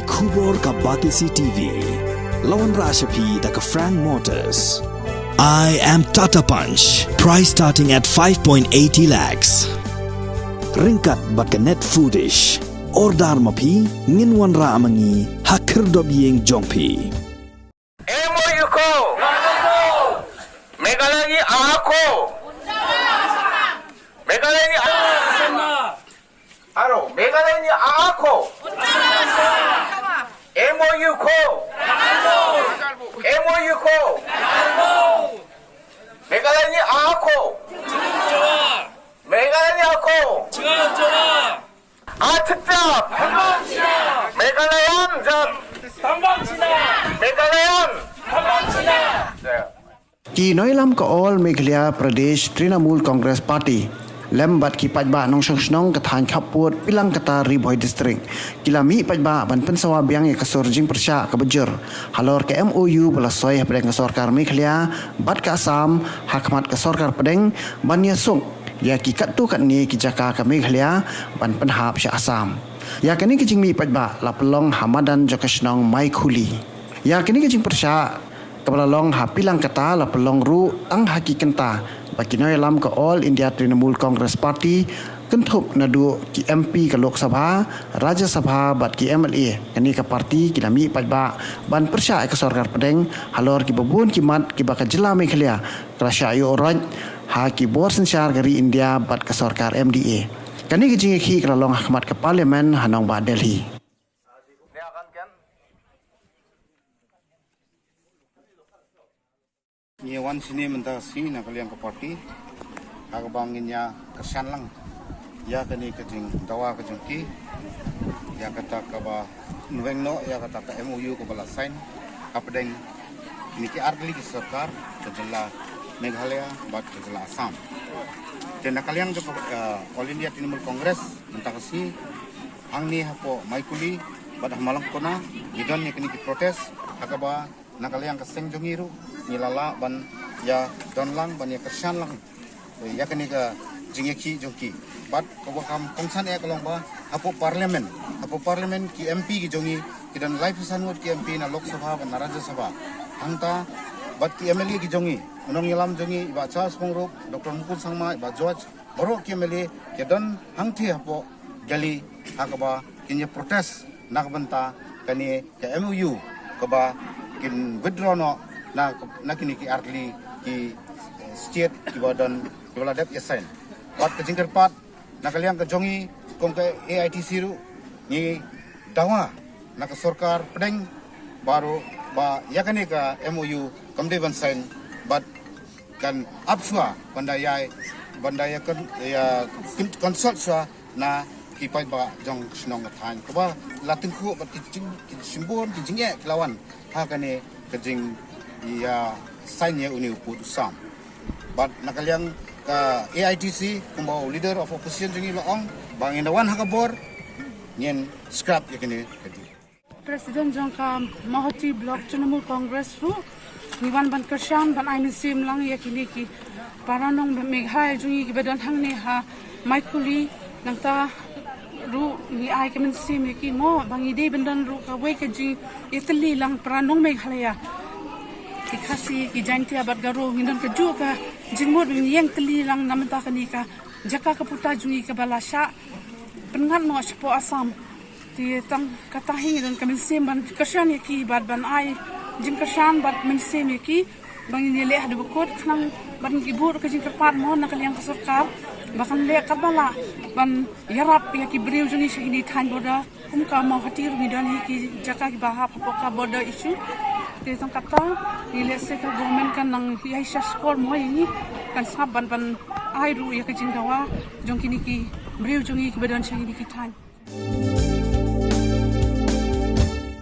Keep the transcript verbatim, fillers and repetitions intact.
Khubor ka Batesi T V. La wanrah sha phi da ka Frank Motors. I am Tata Punch. Price starting at five point eighty lakhs. Ryngkat bad ka Net Foodish. Order ma phi, ngin wanrah ma ngi ha khyrdop ïing jong phi. M O U ko. Meghalaya ni a ko. Meghalaya ni a. Aro, Meghalaya ni a ko. M O U ko. M O U ko. Meghalaya ni a ko. Meghalaya ni a ko. Atitap. Meghalayan jam. Meghalayan. Ki nongïalam ka All Meghalaya Pradesh Trinamool Congress Party lem bad ki paidbah nongshong shnong ka thaiñ khappud Pilangkata, Ri Bhoi District, ki la mih paidbah ban pynsawa biang ïa ka sur jingpyrshah kaba jur halor ka M O U ba la soi hapdeng ka sorkar Meghalaya bad ka Assam ha khmat ka sorkar pdeng ban ïasuk ïa ki katto katne ki jaka ka Meghalaya ban pynhap sha Assam. Ïa kane ka jingmih paidbah la pynlong ha madan jong ka shnong Maikhuli. Ïa kane ka jingpyrshah kaba la long ha Pilangkata la pynlong ruh tang ha ki kynta ba ki nongïalam ka All India Trinamool Congress Party kynthup naduh ki M P ka Lok Sabha, Rajya Sabha bad ki M L A. Kane ka party ki la mih paidbah ban pyrshah ïa ka sorkar pdeng halor kiba bun ki mat kiba ka jylla Meghalaya ka la shah ïoh roit ha ki bor synshar ka ri India bad ka sorkar M D A. Kane ka jingïakhih ka la long ha khmat ka Parliament ha nongbah Delhi. Ngi wan shane mynta shi na ka liang ka party ha kaba ngin ïa kyrshan lang ïa kane ka jingdawa ka jong ki, ïa kata kaba nongweng noh ïa kata ka M O U kaba la sign hapdeng kine ki artylli ki sorkar ka jylla Meghalaya bad ka jylla Assam. Te na ka liang jong ka, eh, All India Trinamool Congress mynta ka sngi hangne hapoh Maikhuli bad ha Malangkona ngi don ïa kine ki protest ha kaba na ka liang ka seng jong ngi ruh ngi la lah ban ïa don lang ban ïa kyrshan lang ïa kane ka jingïakhih jong ki. Bad kaba kham kongsan eh ka long ba hapoh Parliament, hapoh Parliament ki M P ki jong ngi ki don laiphew san ngut ki M P na Lok Sabha bad na Rajya Sabha. Hangta bad ki M L A ki jong ngi, u nongïalam jong ngi i Bah Charles Pyngrope, Doctor Mukul Sangma, i Bah George, baroh ki M L A ki don hangthie hapoh Delhi ha kaba kin ïa protest na ka bynta kane ka M O U kaba kin withdraw noh na, na kine ki artylli ki, eh, state kiba don kiba la dep ïa sign. Bad ka jingkyrpad na ka liang ka jong ngi kum ka A I T C ruh ngi dawa na ka sorkar pdeng baroh ba ïa kane ka M O U kam dei ban sign bad kan ap shuwa ban da ïa, ban da ïa kan ïa consult shuwa na ki paidbah jong shnong ka thaiñ kaba la tyngkhuh bad ki jing, ki symbai ki jingeh ki la wan ha kane ka jing ïa sign ïa une u pud u sam. Bad na ka liang ka A I T C kumba u leader of opposition jong ngi la ong ba ngin da wan ha ka bor ngin scrap ïa kane ka deal. President jong ka Mawhati Block Trinamool Congress ruh ngi wan ban kyrshan ban ai mynsiem lang ïa kine ki para nong Meghalaya jong ngi kiba don hangne ha Maikhuli. Nangta ruh ngi ai ka mynsiem ïa ki mo ba ngi dei ban don ruh kawei ka jingïatylli lang para nong Meghalaya, ki Khasi, ki Jaintia bad Garo, ngi don kajuh ka jingmut ba ngi ïeng tylli lang na bynta kane ka jaka ka puta jong ngi kaba la shah pynngat noh shapoh Assam. Te tang kata hi ngi don ka mynsiem ban kyrshan ïa ki bad ban ai jingkyrshan bad mynsiem ïa ki ba ngin ïaleh haduh ba kut khnang bad ngi bud ka jingkyrpad mo na ka liang ka sorkar ba kan leh katba lah ban ïarap ïa ki briew jong ngi sha kine thaiñ border. Kum ka Mawhati ruh ngi don hi ki jaka kiba hap hapoh ka border issue. Te tang kata ngi leh se ka government kan nang ïai sha skor mo ïa ngi, kan sngap ban ban ai ruh ïa ka jingdawa jong kine ki briew jong ngi kiba don sha kine ki thaiñ.